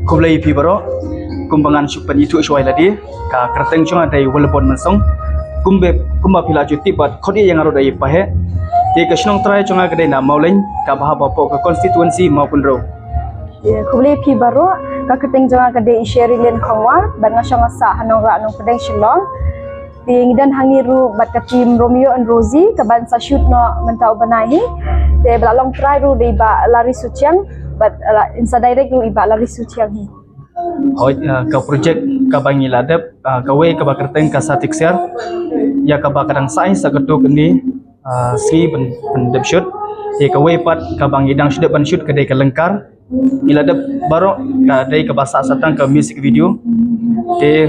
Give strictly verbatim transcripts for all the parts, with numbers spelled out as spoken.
Khublei phi baroh, kumba ngan shu pynithuh shuwa ïa lade, ka kyrteng jong nga dei Wilbon Mansong. Kumba, kumba phi la ju tip bad khot ïa nga ruh da i Paheh. Te ka shnong trai jong nga ka dei na Mawleng, kaba hap hapoh ka constituency Mawkynrew. Ïa, khublei phi baroh, ka kyrteng jong nga ka dei Sherry Lynn Khongwar, bad nga shong nga sah ha Nongrah Nongpdeng Shillong. Te ngi don hangne ruh bad ka team Romeo and Rosie, kaban sa shoot noh mynta u bnai hi. Te ba la long trai ruh da i Bah Larry Suchiang, bad, uh, yn sa direct ruh i Bah Larry Suchiang hi. Hooid, uh, ka project kaba ngi la dep, uh, kawei kaba kyrteng Ka Sa Tiksiar, ïa kaba ka dang sah hi sa katto katne, uh, sngi ban, ban dep shoot. Te kawei pat kaba ngi dang shu dep ban shoot ka dei Ka Lyngkar. Ngi la dep baroh, ka dei kaba sah sa tang ka music video. Te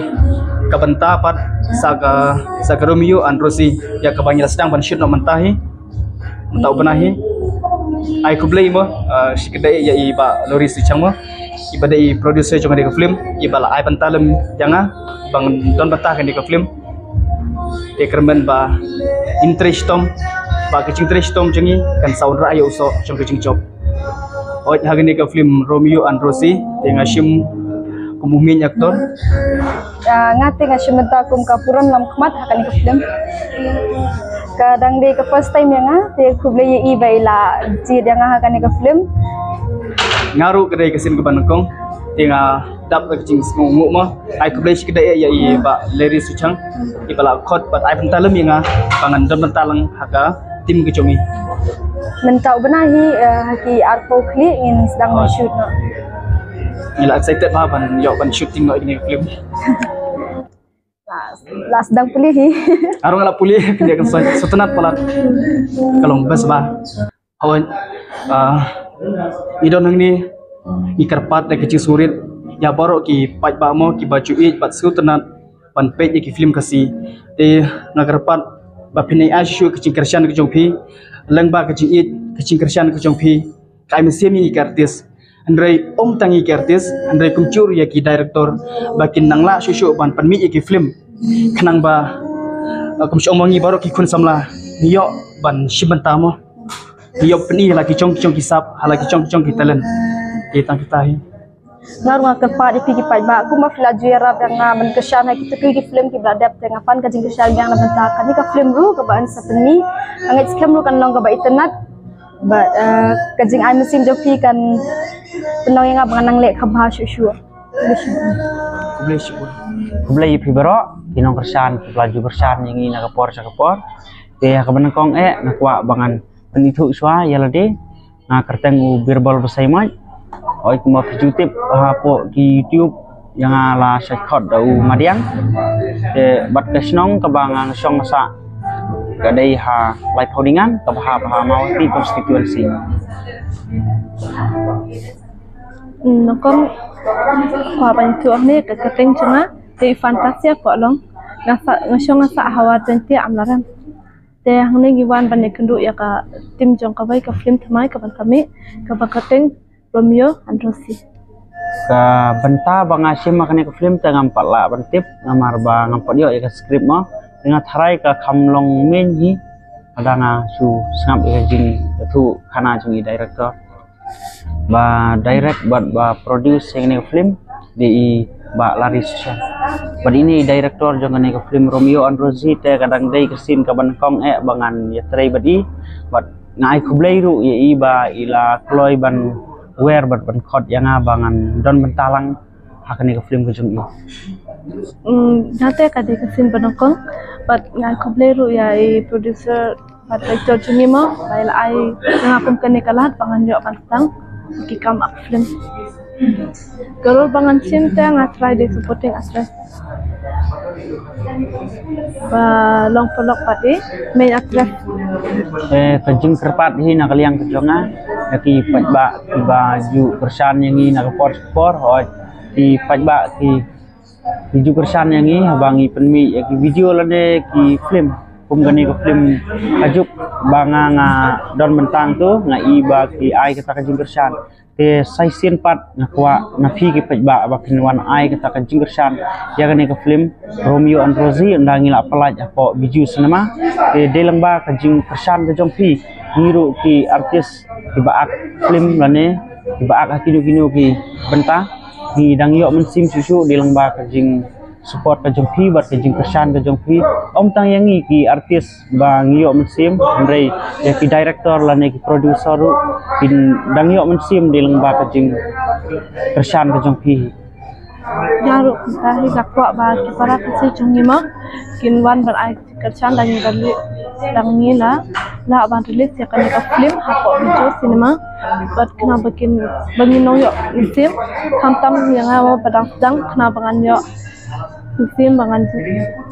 ka bynta pat sa ka, sa ka Romeo and Rosie, ïa kaba ngi la sdang ban shoot noh mynta hi, mynta u bnai hi. Ai khublei mo, uh, shi kdei ïa i Bah Larry Suchiang mo, iba dei i producer jong kane ka film, iba la ai bynta lem ïa nga ban don bynta ha kane ka film. Te kyrmen ba in trei shitom, ba ka jingtrei shitom jong ngi kan sa wanrah ïa u soh jong ka jingjop. Hooid, ha kane ka film Romeo and Rosie, te nga shim kum u main actor. Ah, nga te nga shim bynta kum ka Puran Lamkhmat ha kane ka film. Ka dang dei ka first time ïa nga, te khublei ïa i ba i la jied ïa nga ha kane ka film. Nga ruh ka dei ka sien kaba nyngkong, te nga dap da ka jingsngewnguh mo. Ai khublei shi kdei ïa i Bah Larry Suchiang, iba la khot bad ai bynta lem ïa nga ba ngan don bynta lang ha ka team ka jong i. Mynta u bnai hi, eh, ha ki arphew khlieh ngin sdang ban shoot noh. Ngi la excited bha ban ïoh ban shooting noh ïa kane ka film. La, la sdang pule hi. Nga ruh nga la pule, kane ka soi sngewtynnat palat. Ka long best bha. Hooid, ah, ngi don hangne, ngi kyrpad da ka jingsngewrit ïa baroh ki paidbah mo, kiba ju ïeit bad sngewtynnat ban peit ïa ki film Khasi. Te nga kyrpad ba phin ai shuh ka jingkyrshan ka jong phi, lyngba ka jingïeit, ka jingkyrshan ka jong phi, ka ai mynsiem ïa ki artist. Hynrei ym tang ïa ki artist, hynrei kumjuh ïa ki director, ba kin nang lah shuh shuh ban pynmih ïa ki film. Khnang ba, uh, kumjuh ong mo, ngi baroh ki khun samla ngi ïoh ban shim bynta mo. Ngi ïoh pyni ha la ki jong ki jong ki sap, ha la ki jong ki jong ki talent. Te tang kita hi. Nga ruh nga kyrpad ïa phi ki paidbah, kumba phi la ju ïarap ïa nga ban kyrshan ha kito ki film kiba la dep, te nga pan ka jingkyrshan biang na bynta kane ka film ruh kaba yn sa pynmih. Nga ngeit skhem ruh kan long kaba itynnat. Bad, eh, ka jingai mynsiem jong phi kan pynlong ïa nga ba ngan nang leh kaba shuh shuh. Khublei shibun. Khublei shibun. Khublei ïa phi baroh ki nongkyrshan kiba la ju kyrshan ïa ngi na ka por sha ka por. Te ha kaba nyngkong eh nga kwah ba ngan pynithuh shuwa ïa lade. Nga kyrteng u Birbal Basaiawmoit. Hooid, kumba phi ju tip hapoh ki YouTube ïa nga la shait khot da u Madiang. Te bad ka shnong kaba nga shong nga sah ka dei ha Laiphew Dingan, kaba hap ha Mawhati constituency. Hmm, nyngkong kwah ban ïathuh hangne, ka kyrteng jong nga dei Fantasia Kohlong. Nga sah, nga shong nga sah ha Ward twenty Amlarem. Te hangne ngi wan ban ïakynduh ïa ka team jong kawei ka film thymmai kaban ka mih, kaba kyrteng Romeo and Rosie. Ka bynta ba nga shim ha kane ka film te ngam pat lah ban tip, namar ba ngam pat ïoh ïa ka script mo. Te nga tharai ka kham long main hi, lada nga shu sngap ïa ka jingïathuh khana jong i director. Ba direct bad ba produce ïa kane ka film dei i Bah Larry Suchiang. Bad ine i director jong kane ka film Romeo and Rosie te ka dang dei ka sien kaba nyngkong eh ba ngan ïatrei bad i. Bad nga ai khublei ruh ïa i ba i la kloi ban wer bad ban khot ïa nga ba ngan don bynta lang ha kane ka film ka jong i. Hmm, nangta ka dei ka sien ba nyngkong, bad nga ai khublei ruh ïa i producer bad director jong ngi mo, ba i la ai ïa nga kum kane ka lad ba ngan ïoh ban sdang ki kam act film. Ka role ba ngan shim te nga trai dei supporting actress. Ba long paralok pat i main actress. Eh, ka jingkyrpad hi na ka liang ka jong nga, ïa ki paidbah kiba ju kyrshan ïa ngi na ka por sha ka por, hooid, ki paidbah ki, ki ju kyrshan ïa ngi haba ngi pynmih ïa ki video lane ki film. Kum kane ka film Kajuk ba nga nga don bynta hangto, nga i ba ki ai kata ka jingkyrshan. Te sa shisien pat nga kwah na phi ki paidbah ba phin wan ai kata ka jingkyrshan ïa kane ka film Romeo and Rosie, ynda ngi la pynlait hapoh Bijou Cinema. Te dei lang ba ka jingkyrshan ka jong phi, ngi ruh ki artist kiba act film lane kiba act ha kino kino ki bynta, Ngi dang ïoh mynsiem shuh shuh dei lyngba ka jing support ka jong phi bad ka jingkyrshan ka jong phi. Ym tang ïa ngi ki artist ba ngi ïoh mynsiem, hynrei ïa ki director lane ki producer ruh ki dang ïoh mynsiem dei lyngba ka jingkyrshan ka jong phi. Nga ruh kumta hi nga kwah ba ki para Khasi jong ngi ma kin wan ban ai kyrshan da ngi ban leh, da ngi la lah ban release ïa kane ka film hapoh Bijou Cinema. Bad khnang ba kin, ba ngin nang ïoh mynsiem, khamtam ïa nga ba dang sdang, khnang ba ngan ïoh mynsiem ba ngan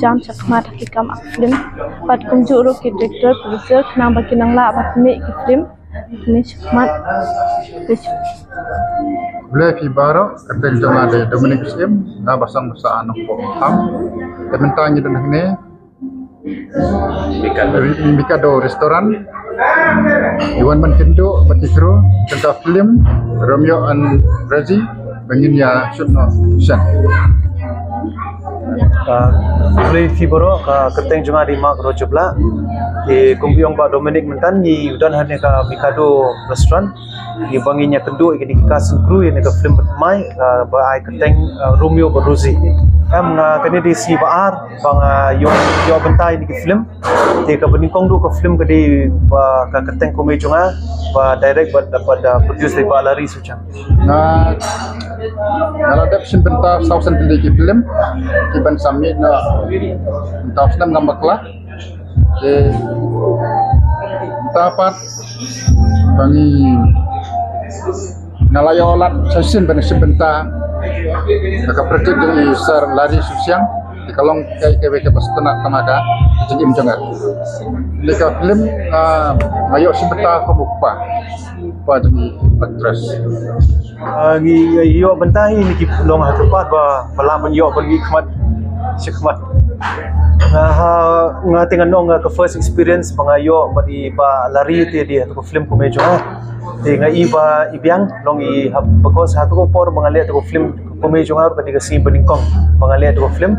jam shakhmat ha ki kam act film. Bad kumjuh ruh ki director, producer, khnang ba kin nang lah ban pynmih ki film. Ni shakhmat. Te shakhmat. Blei phi baroh, ka kyrteng jong nga dei Dominic Syiem, nga ba song ba sah ha Nongpoh Tham. Te mynta ngi don hangne Mikado Restaurant. Ngi wan ban kynduh bad ki crew jong ka film Romeo and Rosie ba ngin ïa shoot noh shen. Ah, blei phi baroh, ka kyrteng jong nga dei Mark Rojubla. Te kum ba ong Bah Dominic mynta, ngi don hangne ka Mikado Restaurant. Ngi ba ngin ïa kynduh ïa kine ki cast and crew ïa kane ka film ba thymmai, ah, ba ai kyrteng, ah, Romeo bad Rosie. Em, nga kane dei sngi ba ar ba nga ïoh, ïoh bynta ïa kine ki film. Te kaba nyngkong duh ka film ka dei ba ka kyrteng Kumne Jong Nga, ba direct bad, bad, ah, produce dei Bah Larry Suchiang. Nga, nga la dep shim bynta saw san tylli ki film kiban submit na bynta u snem ngam bakla. Te mynta pat ba ngi, nga la ïoh lad sa shisien ban shim bynta na ka project jong i Sir Larry Suchiang. Te ka long ka, ka, kaba sngewtynnat tang ka jingim jong nga. Te ka film, ah, nga ïoh shim bynta kum u kpa, kpa jong i actress. Ah, ngi, ngi ïoh bynta hi na ki long ha ka part ba, ba lah ban ïoh ban ngi khmat, shi khmat. Nga ha, nga te ngan ong ka first experience ba nga ïoh bad i Bah Larry te dei ha ka film Kumne Jong Nga. Te nga i ba i biang long i ha, because ha ka por ba nga leh ka film Kumne Jong Nga ka dei ka sngi ba nyngkong ba nga leh ka film.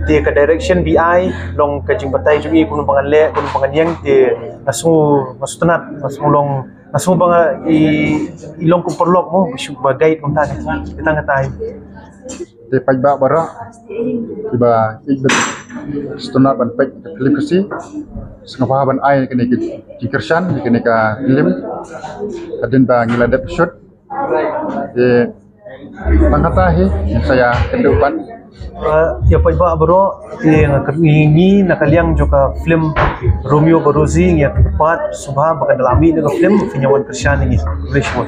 Te ka direction ba i ai long ka jingbatai jong i kumno ba ngan leh, kumno ba ngan ïeng, te nga sngew, nga sngewtynnat, nga sngew long, nga sngew ba nga i, i long kum paralok mo, ba shu ba guide kumta, kata kata hi. Te paidbah baroh kiba ïeit bad sngewtynnat ban peit ka film Khasi, sngewbha ban ai kane ka jingkyrshan ïa kane ka film hadien ba ngi la dep shoot. Te tang kata hi, ngi sa ïa kynduh pat. Ah, ïa paidbah baroh, te nga kyrkhu ïa ngi na ka liang jong ka film Romeo bad Rosie, ngi ïa kyrpad sngewbha ba kan da la mih na ka film phin ïa wan kyrshan ïa ngi. Khublei shibun.